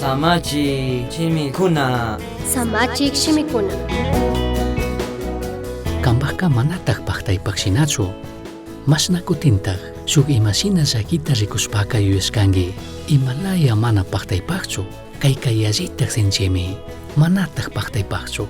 Samachik shimikuna. Samachik shimikuna. Cambajca manataj pajtaypaj shinachu. Mashna kutintaj shuk imashina llakita rikushpaka yuyashkanki, imalaya mana pajtaypajchu, kayka yallitaj sinchimi, manataj pajtaypajchu.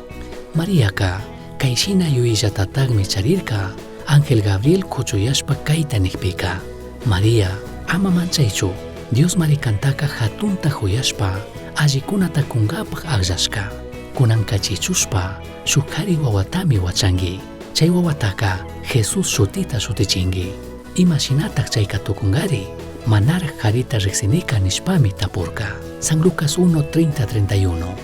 Mariaka kayshina yuyayllatatajmi charirka Ángel Gabriel kuchuyashpa kayta nijpika: María, ama manchaychu, Diosmari kantaka jatunta juyashpa allikunata kungapaj agllashka. Kunanka chichushpa shuk kari wawatami wachanki. Chay wawataka Jesús shutita shutichinki. Ima shinataj chayka tukungari? Manaraj karita riqsinika nishpami tapurka. San Lucas 1, 30, 31.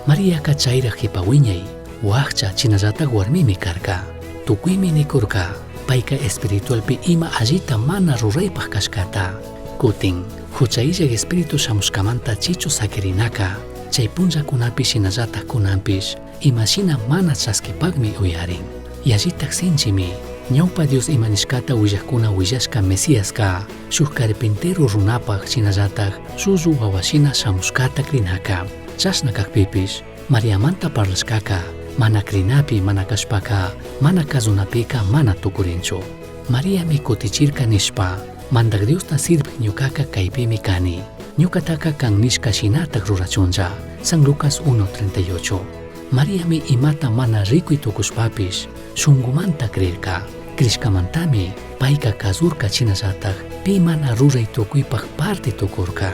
Mariaka chayraj jipa wiñay, wakcha chinallataj warmimi karka. Tukuymi nikurka, payka espiritualpi ima allita mana ruraypaj kashkata. Kutin, hucha illaj espíritu shamushkamanta chichu sakirinaka, chay punllakunapi shinallataj kunanpish, imashina mana chaskipakmi uyarin. Yallitaj sinchimi, ñawpa Dios ima nishkata willajkuna willashka Mesiaska, shuk carpintero runapaj shinallataj llullu wawashina shamushkata crinaka. Chashna kakpipish, Mariamanta parlashkaka, mana crinapi mana kashpaka, mana kazunapika mana tukurinchu. Mariami kutichirka nishpa, Mandaj Diosta sirvij ñukaka kaypimi kani. Ñukataka kan nishka shinataj rurachunlla. San Lucas 1:38. Mariami imata mana rikuy tukushpapish, shungumanta crirka. Crishkamantami payka kazurka shinallataj pi mana ruray tukuypaj parte tukurka.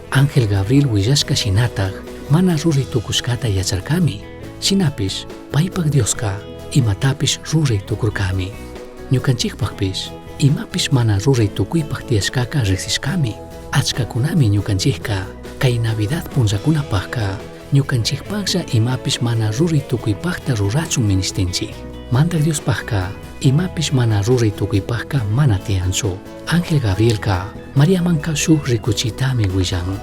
Ángel Gabriel willashka shinataj mana ruray tukushkata yacharkami. Shinapish paypaj Dioska imatapish ruray tukurkami. Ñukanchikpajpish imapish mana ruray tukuypaj tiyashkaka riksishkami. Achkakunami ñukanchikka kay Navidad punllakunapajka ñukanchikpajlla imapish mana ruray tukuypajta rurachun ministinchik. Mandaj Diospajka imapish mana ruray tukuypajka mana tiyanchu. Ángel Gabrielka Mariamanka shuk rikuchitami willan.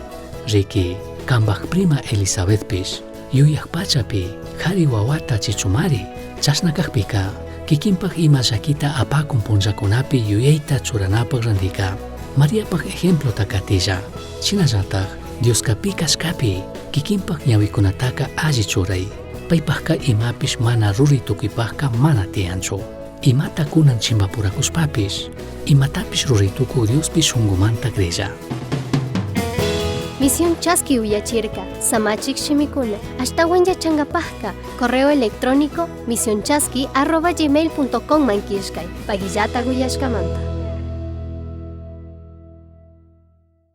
Riki, kambaj prima Elizabethpish yuyaj pachapi jari wawata chichumari. Chashna kakpika kikinpaj ima llakita apakun punllakunapi yuyayta churanapaj randika Mariapaj ejemplota katilla. Shinallataj Dioska pi kashkapi kikinpaj ñawikunataka alli churay. Paypajka imapish mana ruray tukuypajka mana tiyanchu. Imata kunan chimpapurakushpapish, imatapish ruray tukuy Diospi shungumanta crilla. Misión Chaski uyachirka, Samachik shimikuna, ashtawan yachangapajka, correo electrónico misionchaski@gmail.com man killkay, pagillata uyashkamanta.